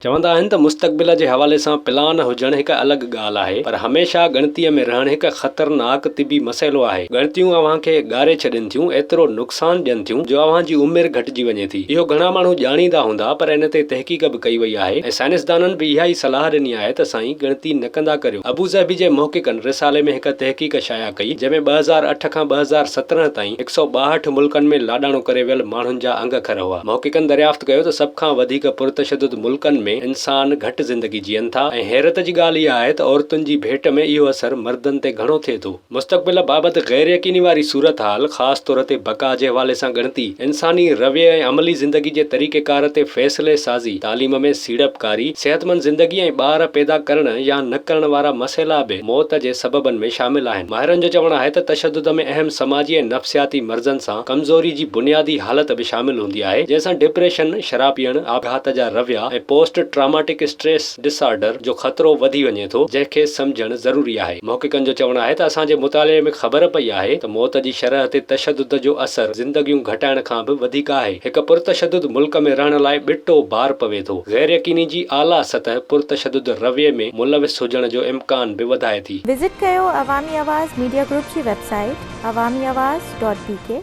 چوندا آهن ته مستقبل جي حوالي سان پلان هجڻ هڪ الڳ ڳالهه آهي پر هميشه ڳڻتيء ۾ رهڻ هڪ خطرناڪ طبي مسئلو آهي. ڳڻتيون اوهان کي ڳاري ڇڏين ٿيون، ايترو نقصان ڏين ٿيون جو اوهان جي عمر گهٽجي وڃي ٿي. اهو گهڻا ماڻهو ڄاڻيندا هوندا پر ان تي تحقيق به ڪئي وئي آهي ۽ سائنسدانن به اها ئي صلاح ڏني آهي ته سائين ڳڻتي نه ڪندا ڪريو. ابوظهبي جي محققن رسالي ۾ هڪ تحقيق شايع ڪئي جنهن ۾ 2008 کان 2017 تائين 162 ملڪن ۾ لاڏاڻو ڪري ويل ماڻهن جا انگ اکر هئا. محققن دريافت ڪيو ته سڀ کان وڌيڪ پرتشدد ملڪن ۾ انسان گهٽ زندگي جيئن ٿا ۽ حيرت جي ڳالهه اها آهي ته عورتن جي ڀيٽ ۾ اهو اثر مردن تي گهڻو ٿئي ٿو. مستقبل بابت غيريقيني واري صورتحال، خاص طور تي بقا جي حوالي سان ڳڻتي، انساني رويي ۽ عملي زندگي جي طريقيڪار تي فيصلي سازي، تعليم ۾ سيڙپڪاري، صحتمند زندگي ۽ ٻار پيدا ڪرڻ يا نه ڪرڻ وارا مسئلا به موت جي سببن ۾ شامل آهن. ماهرن جو چوڻ آهي ته تشدد ۾ اهم سماجي ۽ نفسياتي مرضن سان ڪمزوري جي بنيادي حالت به شامل هوندي آهي، جنهن سان ڊپريشن، شراب پيئڻ، آپگهات جا رويا ۽ post traumatic stress disorder جو خطرو وڌي وڃي ٿو، جنهن کي سمجهڻ ضروري آهي. محققن جو چوڻ آهي ته اسان جي مطالعي ۾ خبر پئي آهي ته موت جي شرح تي تشدد جو اثر زندگيون گهٽائڻ کان به وڌيڪ آهي. هڪ پرتشدد ملڪ ۾ رهڻ لاء ٻٽو بار پوي ٿو. غيريقيني جي اعليٰ سطح پرتشدد رويي ۾ ملوث هجڻ جو امڪان به وڌائي ٿي. وزٽ ڪيو عوامي آواز ميڊيا گروپ جي website Awami Awaz dot B K.